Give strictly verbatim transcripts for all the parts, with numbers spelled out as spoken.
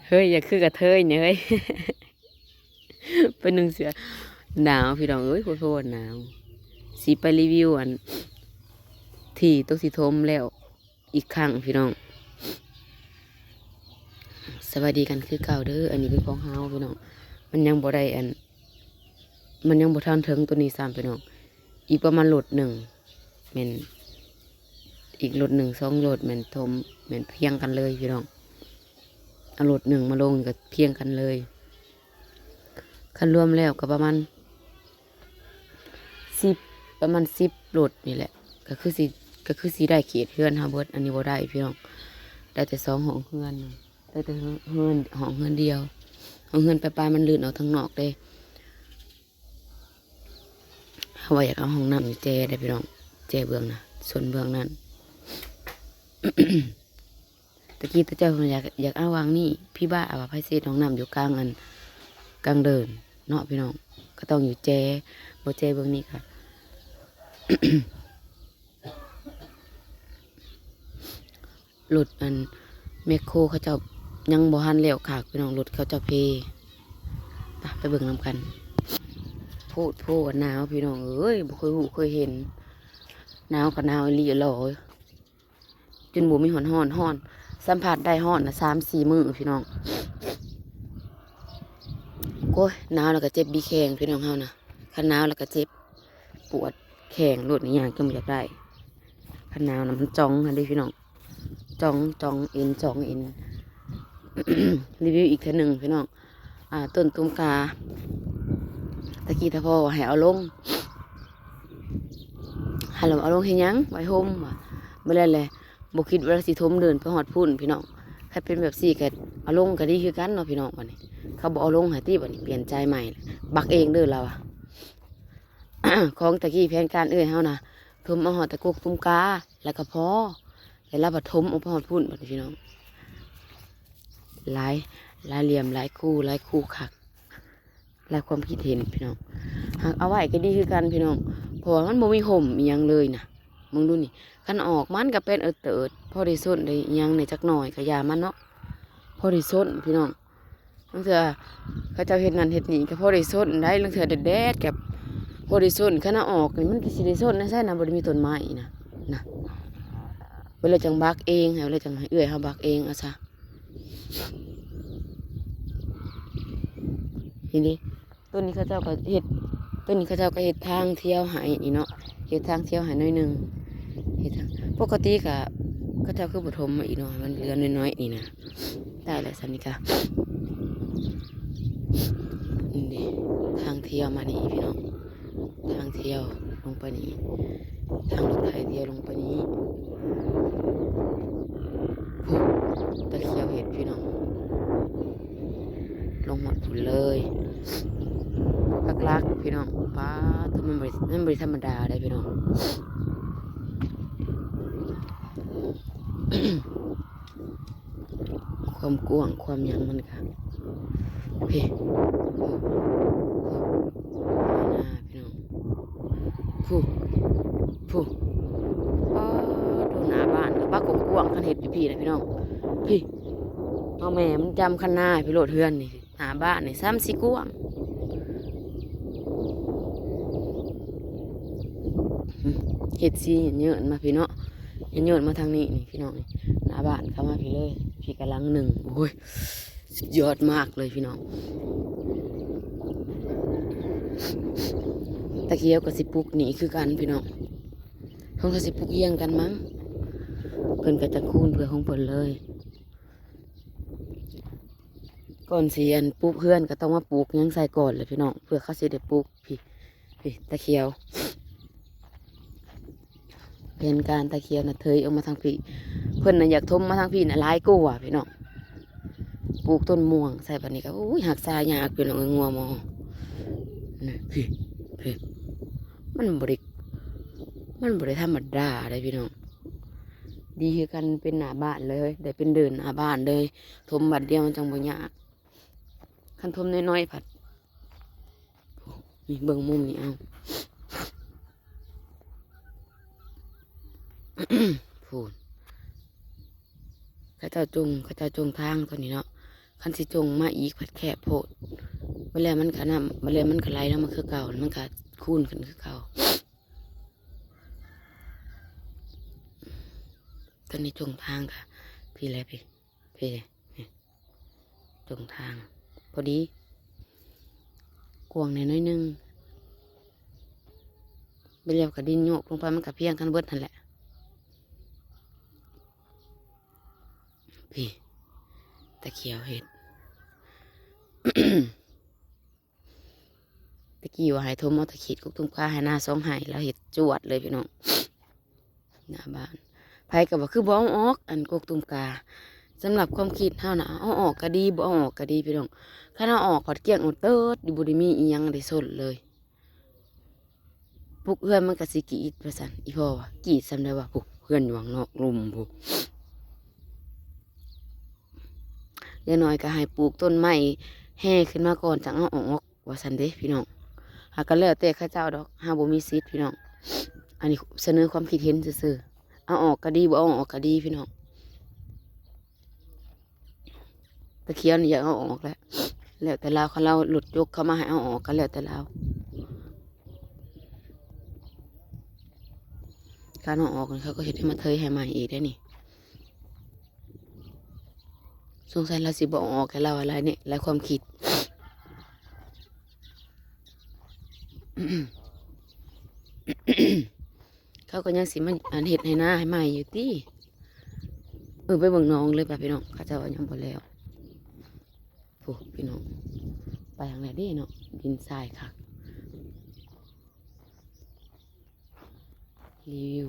เฮ้ย อย่าคือกระเทยเนี่ยเฮ้ย เป็นหนึ่งเสือ หนาวพี่น้องเอ้ย โคตรหนาว สิไปรีวิวอัน ที่ตกสิถมแล้ว อีกครั้งพี่น้อง สวัสดีกันคือเก่าเด้อ อันนี้เป็นของเฮาพี่น้อง มันยังบ่ได้อัน มันยังบ่ทันถึงตัวนี้ซ้ำพี่น้อง อีกประมาณรถหนึ่ง แม่น อีกรถหนึ่งสองรถแม่นถม แม่นเพียงกันเลยพี่น้อง เอารถหนึ่งมาลงนี่ก็เพียงกันเลย คันรวมแล้วก็ประมาณสิบ ประมาณสิบรถนี่แหละ ก็คือสิ ก็คือสิได้เขตเฮือนเฮาเบิด อันนี้บ่ได้พี่น้อง ได้แต่สองห้องเฮือน ได้แต่เฮือน ห้องเฮือนเดียว ห้องเฮือนปลายๆมันลื่นออกทางนอกเด้ เฮาว่าอยากเอาห้องน้ำอยู่แจได้พี่น้อง แจเบื้องนะ ส่วนเบื้องนั้น ตะกี้ตะเจ้าอยาก อยากเอาวางนี่ พี่บ้าว่าไผสิเฮ็ดห้องน้ำอยู่กลางอัน กลางเดิน เนาะพี่น้อง ก็ต้องอยู่แจ บ่แจเบื้องนี้ค่ะ รถอันแมคโครเขาเจ้ายังบ่ทันแล้วคักพี่น้อง รถเขาเจ้าเพ ไป ไปเบิ่งนำกัน โพดโพหนาวพี่น้องเอ้ย บ่เคยฮู้เคยเห็น หนาวก็หนาวอีหลีหลอ จนบ่มีฮ้อนฮ้อนฮ้อน สัมผัสได้ฮ้อนนะสามสี่มื้อพี่น้อง โอ้ย หนาวแล้วก็เจ็บบีแข้งพี่น้องเฮานะ คันหนาวแล้วก็เจ็บ ปวดแข้งโลดนี่ ย่างจั่งบ่อยากได้ คันหนาวนะมันจ๋องหั้นเด้พี่น้อง จ๋อง จ๋องเอ็น จ๋องเอ็น รีวิวอีกเทื่อหนึ่งพี่น้อง อ่า ต้นตุ่มกา ตะกี้ตะพ่อว่าให้เอาลง ให้เราเอาลงเฮ็ดหยัง ไว้ห่มว่ะ บ่แล้วแหละ บ่คิดว่าสิถมเดินไปฮอดพุ้นพี่น้อง คันเป็นแบบซี่ก็เอาลงก็ดีคือกันเนาะพี่น้อง บัดนี้ เขาบ่เอาลงให้ติ บัดนี้เปลี่ยนใจใหม่ บักเองเด้อเราอะ ของตะกี้แผนการเอื้อยเฮานะ ถมเอาฮอดแต่กกตุ่มกา แล้วก็พอ แล้วเราบัดถมออกไปฮอดพุ้น บัดนี้พี่น้อง หลาย หลายเหลี่ยม หลายคู่ หลายคู่คัก หลายความคิดเห็นพี่น้อง หากเอาไว้ก็ดีคือกันพี่น้อง เพราะว่ามันบ่มีห่มอีหยังเลยนะ มึงดูนี่ คันออกมันก็เป็นเอิดเติด พอได้ส้นได้อิหยังในจักหน่อยก็อย่ามันเนาะ พอได้ส้นพี่น้อง ลางเทื่อเขาเจ้าเฮ็ดนั่นเฮ็ดนี่ก็พอได้ส้นได้ ลางเทื่อแดดๆก็พอได้ส้น คันเอาออกนี่มันก็สิได้ส้นนะ ใช่นะ บ่ได้มีต้นไม้นะ นะ เวลาจังบักเอง เวลาจังให้เอื้อยเฮาบักเองเอาซะ นี่เด้ ต้นนี้เขาเจ้าก็เฮ็ด ต้นนี้เขาเจ้าก็เฮ็ดทางเที่ยวให้นี่เนาะ เฮ็ดทางเที่ยวให้หน่อยหนึ่ง เฮ็ดทาง ปกติก็เขาเจ้าคือบ่ถมมาอีกเนาะ มันเหลือน้อยๆนี่นะ ได้แล้วสันนี่กะ นี่เด้ ทางเที่ยวมานี่พี่น้อง ทางเที่ยวลงไปนี่ ทางรถไถเที่ยวลงไปนี่ พุ้น ตะเขียวเห็ดพี่น้อง ลงหมดพุ้นเลย หลักๆพี่น้อง ป๊าด มันบ่ได้ มันบ่ได้ธรรมดาเด้พี่น้อง ความกว้างความหยังมันก็ พี่ หน้าพี่น้อง ผู้ ผู้ ป๊าด หน้าบ้านก็บักกว้างๆ คันเฮ็ดอยู่พี่นะพี่น้อง พี่ เอาแม่มันจำคันนาพี่โลด เฮือนนี่ หน้าบ้านนี่ซ้ำสิกว้าง เฮ็ดสิเยินมาพี่เนาะ เยินมาทางนี้นี่พี่น้องนี่ หน้าบ้านเข้ามาพี่เลย พี่กำลังหนึ่ง โอ้ย สุดยอดมากเลยพี่น้อง ตะเขียวก็สิปลูกนี่คือกันพี่น้อง เพิ่นก็สิปลูกเฮียงกันมั้ง เพิ่นก็จะคูนเพื่อของเพิ่นเลย ก่อนสิอันปลูกเฮือนก็ต้องมาปลูกหยังใส่ก่อนเลยพี่น้อง เพื่อเขาสิได้ปลูก พี่ พี่ ตะเขียว แผนการตะเขียวน่ะเทยออกมาทางพี่ เพิ่นน่ะอยากถมมาทางพี่น่ะหลายกว่าพี่น้อง ปลูกต้นม่วงใส่บัดนี้ก็ อุ้ย หักษายากพี่น้องเอ้ย งัวหมอ นี่ พี่ พี่ มันบ่ได้ มันบ่ได้ธรรมดาเด้พี่น้อง ดีคือกันเป็นหน้าบ้านเลย ได้เป็นเดินหน้าบ้านเลย ถมบัดเดียวมันจั่งบ่ยาก คันถมน้อยๆ ผัด นี่เบิ่งมุมนี่เอา พูน เขาเจ้าจง เขาเจ้าจงทางตอนนี้เนาะ คันสิจ่งมาอีกพัดแคบโพด เวลามันก็น้ำ เวลามันก็ไหลลงมาคือเก่า มันก็คูณขึ้นคือเก่า ตอนนี้จ่งทางค่ะ พี่แหละพี่ พี่ นี่ จ่งทาง พอดี กว้างแหน่น้อยหนึ่ง ไปแล้วก็ดินโยกลงไป มันก็เพียงกันเบิดนั่นแหละ พี่ ตะเขียวเฮ็ด ตะกี้ว่าให้ถมเอาตะขีดกกตุ้มกาให้หน้าสองไฮ่ แล้วเฮ็ดจวดเลยพี่น้อง หน้าบ้าน ไผก็ว่าคือบ่เอาออก อันกกตุ้มกา สำหรับความคิดเฮานะ เอาออกก็ดี บ่เอาออกก็ดีพี่น้อง คันเอาออกผัดเกลี้ยงเอาเติด บ่ได้มีอีหยังได้สนเลย ปลูกเฮือนมันก็สิกรีดว่าซั่น อีพ่อว่ากรีดส่ำใดว่า พุ้น เฮือนอยู่ข้างนอกลุ่มพุ้น อย่างน้อยก็ให้ปลูกต้นไม้แห่ขึ้นมาก่อน จั่งเอาออก ว่าซั่นเด้พี่น้อง หากก็แล้วแต่เขาเจ้าดอก เฮาบ่มีสิทธิ์พี่น้อง อันนี้เสนอความคิดเห็นซื่อๆ เอาออกก็ดี บ่เอาออกก็ดีพี่น้อง ตะเขียวนี่อยากเอาออกแหละ แล้วแต่ลาว คันลาวรถยกเข้ามาให้เอาออกก็แล้วแต่ลาว คันเอาออกนี่เขาก็เฮ็ดให้มาเทยให้ใหม่อีกได้นี่ สงสัยลาวสิบ่เอาออกให้ลาวอะไรเนี่ย หลายความคิด เขาก็ยังสิมาอันเฮ็ดให้หน้าให้ใหม่อยู่ติ เออ ไปเบิ่งหนองเลยไปพี่น้อง เขาเจ้าว่ายังบ่แล้ว โอ้พี่น้อง ไปทางไหนเด้เนาะ ดินทรายคัก รีวิว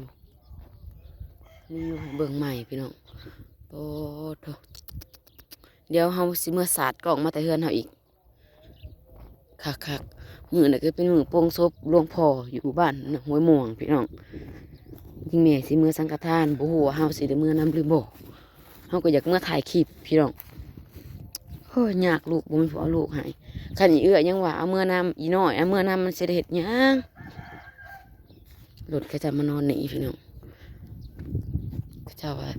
รีวิวให้เบิ่งใหม่พี่น้อง โอ้โถ เดี๋ยวเฮาสิเมือสาดกล้องมาแต่เฮือนเฮาอีก คักๆ มื้อนั้นก็เป็นมื้อโปงศพหลวงพ่ออยู่บ้านห้วยม่วงพี่น้อง ยิ่งแม่สิเมือสังฆทาน บ่ฮู้ว่าเฮาสิได้เมือนำหรือบ่ เฮาก็อยากเมือถ่ายคลิปพี่น้อง โอ้ย ยากลูก บ่มีผู้เอาลูกให้ คันอีเอื้อยยังว่าเอาเมือนำ อีน้อยเอาเมือนำ มันสิได้เฮ็ดหยัง รถเขาเจ้ามานอนนี่พี่น้อง เขาเจ้าว่า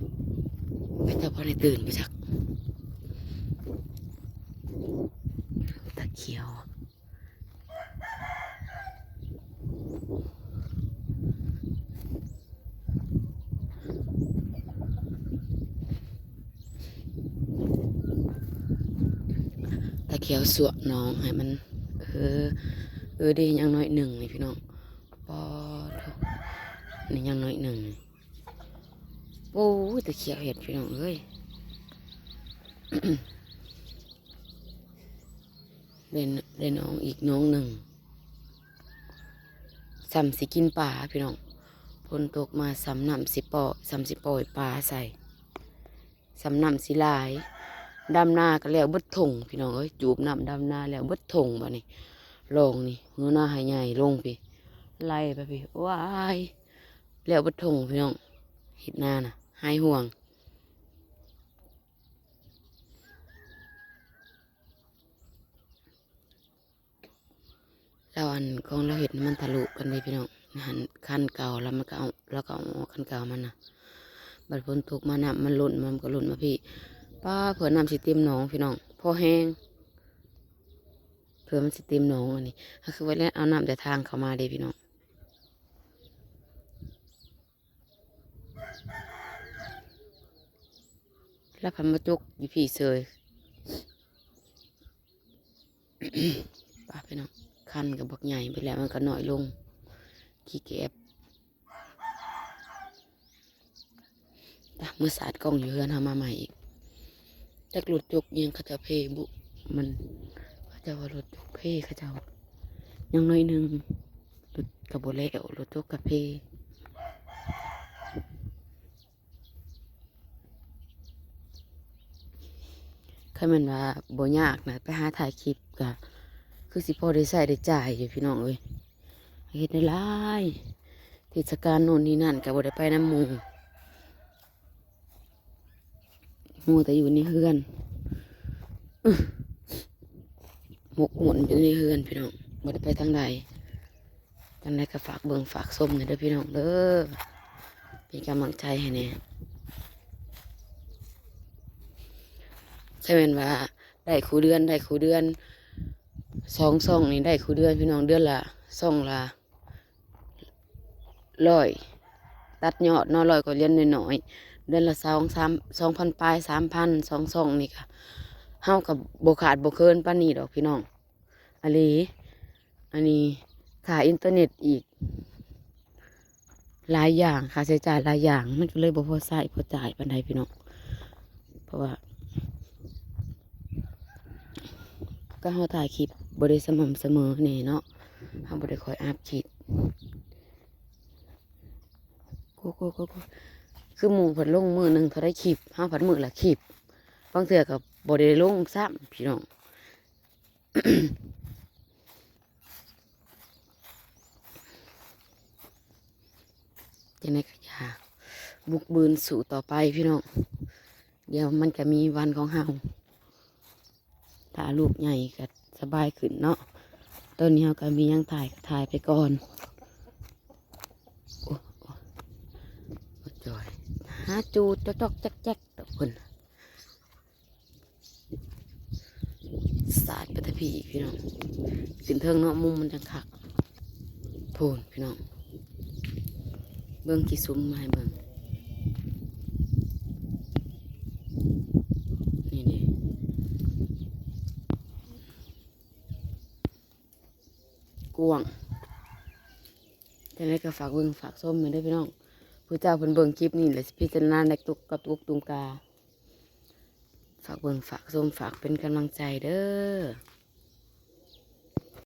เขาเจ้าบ่ได้ตื่นไปจัก ตะเขียว ตะเขียวสวะหนองให้มัน เออ เออ ได้ยังน้อยหนึ่งนี่พี่น้อง ปอดโถ นี่ยังน้อยหนึ่งนี่ โอ้ย ตะเขียวเห็ดพี่น้องเอ้ย ได้น- ได้หนองอีกหนองหนึ่ง ส่ำสิกินปลาพี่น้อง ฝนตกมาส่ำน้ำสิปอ ส่ำสิปล่อยปลาใส่ ส่ำน้ำสิหลาย ดำนาก็แล้วเบิดถงพี่น้องเอ้ย จูบน้ำดำนาแล้วเบิดถงบัดนี้ ลองนี่ หัวหน้าให้ใหญ่ลงพี่ ไล่ไปพี่ ว้าย แล้วเบิดถงพี่น้อง เฮ็ดนาน่ะ หายห่วง แล้วอันของเราเฮ็ดน่ะมันทะลุกันเด้พี่น้อง หั้นคันเก่าแล้วมันก็เอา แล้วก็เอาออกคันเก่ามันน่ะ บัดฝนตกมาน้ำมันล้น มันก็ล้นมาพี่ ป๊า เผื่อน้ำสิเต็มหนองพี่น้อง พอแฮง เผื่อมันสิเต็มหนองอันนี้ ก็คือว่าแล้วเอาน้ำแต่ทางเข้ามาเด้พี่น้อง แล้วพันมาจกอยู่พี่เสย ป้าพี่น้อง คันก็บักใหญ่ไปแล้ว มันก็น้อยลง ขี้แกบ ไป เมือสาดกล้องอยู่เฮือนเฮามาใหม่อีก จักรถจกอิหยังเขาเจ้าเพบุ มัน เขาเจ้าว่ารถจกเพเขาเจ้า ยังน้อยหนึ่ง รถก็บ่แล้ว รถจกกะเพ คันแม่นว่าบ่ยากนะ ไปหาถ่ายคลิปก็ คือสิพอได้ใช้ได้จ่ายอยู่พี่น้องเอ้ย เฮ็ดได้หลาย เทศกาลโน่นนี่นั่นก็บ่ได้ไปนำหมู่ มัวแต่อยู่ในเฮือน อื้อ หมกมุ่นอยู่ในเฮือนพี่น้อง บ่ได้ไปทางใด จั่งใดก็ฝากเบิ่งฝากชมแหน่เด้อพี่น้องเด้อ เป็นกำลังใจให้แหน่ ใช่แม่นว่า ได้คู่เดือน ได้คู่เดือน สองซองนี่ได้คู่เดือนพี่น้อง เดือนละซองละร้อย ตัดยอดเนาะ ร้อยกว่าเหรียญน้อยๆ เดือนละสอง สาม สองพันปลาย สามพัน สองซองนี่ก็ เฮาก็บ่ขาดบ่เคินปานนี้ดอกพี่น้อง อะหลี อันนี้ค่าอินเทอร์เน็ตอีก หลายอย่าง ค่าใช้จ่ายหลายอย่าง มันก็เลยบ่พอใช้พอจ่ายปานใดพี่น้อง เพราะว่า ก็เฮาถ่ายคลิปบ่ได้สม่ำเสมอแน่เนาะ เฮาบ่ได้ค่อยอัปคลิป โกโกโกโก คือหมู่เพิ่นลงมื้อหนึ่งเท่าใดคลิป เฮาผัดมื้อละคลิป บางเทื่อก็บ่ได้ลงซ้ำพี่น้อง จังใดก็อย่า บุกบืนสู้ต่อไปพี่น้อง เดี๋ยวมันก็มีวันของเฮา ถ้าลูกใหญ่ก็สบายขึ้นเนาะ ตอนนี้เฮาก็มีหยังถ่ายก็ถ่ายไปก่อน โอ้ โอ้ โอ้ จอย หาจูดจอกๆแจ๊กๆดอกเพิ่น สาดไปแต่พี่อีกพี่น้อง ขึ้นเทิงเนาะ มุมมันจังคัก โพนพี่น้อง เบิ่งขี้ซุมมาให้เบิ่ง นี่เด้ กว้าง จังใดก็ฝากเบิ่งฝากชมแหน่เด้อพี่น้อง ผู้เจ้าเพิ่นเบิ่งคลิปนี้แหละสิพิจารณาในตุกกระตุกตุมกา ฝากเบิ่งฝากชม ฝากเป็นกำลังใจเด้อ